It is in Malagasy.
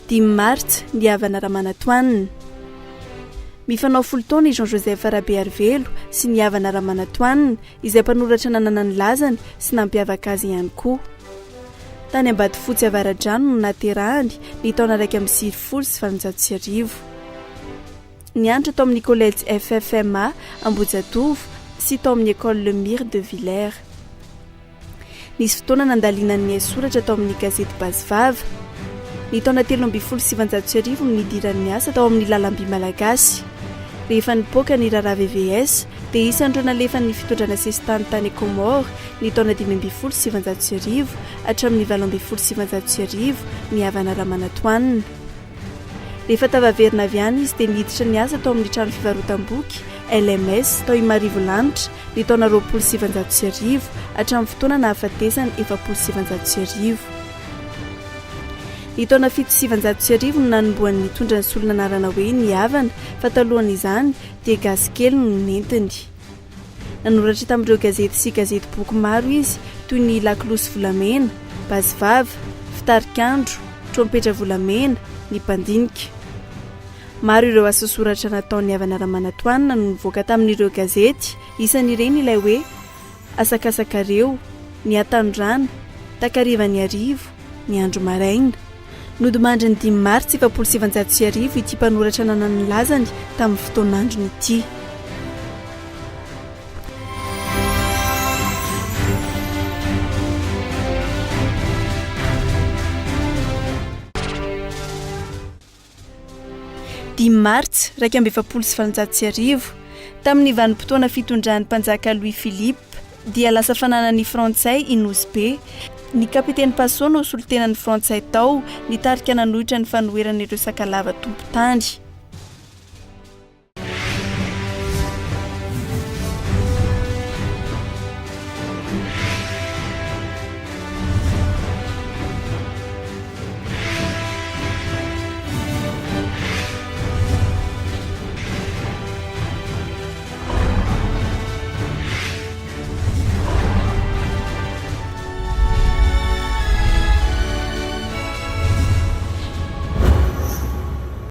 Dimy martsa, Ny Havana Ramanantoanina. Mifanao folo taona i Jean Joseph Rabearivelo sy Ny Havana Ramanantoanina, izay mpanoratra nanana ny lazany sy nampiavaka azy ihany koa. Tany Ambatofotsy Avaradrano no nahaterahany, ny taona 1891. Nianatra tao amin'ny Kolejy FFMA Ambohijatovo sy tao amin'ny Ecole Le Myre de Vilers. Nisy fotoana nandalinany ny haisoratra tao amin'ny gazety Basy Vava. Ny taona 1913 no nidirany niasa tao amin'ny Lalamby Malagasy. Rehefa nipoaka ny raharaha VVS dia isan'ireo nalefan'ny fitondrana sesitany tany Comores ny taona 1915 hatramin'ny 1918 ny Havana Ramanantoanina. Rehefa tafaverina avy any izy dia niditra niasa tao amin'ny trano fivarotam-boky, LMS, tao Imarivolanitra ny taona 1920 hatramin'ny fotoana nahafatesany 1940. Ny taona 1907 no nanombohany nitondra ny solon'anarana hoe Ny Havana fa talohan'izany dia Gasy kely no nentiny. Nanoratra tamin'ireo gazety sy gazetiboky maro izy toy ny Lakolosy volamena, Basy vava, Fitarikandro, Trompetra volamena, Ny mpandinika. Maro ireo asa soratra nataon'i Havana Ramanantoanina no nivoaka tamin'ireo gazety, isan'ireny ilay hoe Asakasakareo, Ny hatanorana, Takarivan'ny harivo, Ny andro maraina. Nodimandry ny dimy martsa 1940 ity mpanoratra nanana ny lazany tamin'ny fotoan'androny ity. Dimy martsa 1841, tamin'ny vanim-potoana fitondran'ny mpanjaka Louis Philippe, dia lasa fananan'ny Frantsay i Nosy Be. Ny kapiteny Paso no solontenan'ny Frantsay tao, nitarika nanohitra ny fanoheran'ireo Sakalava tompon-tany.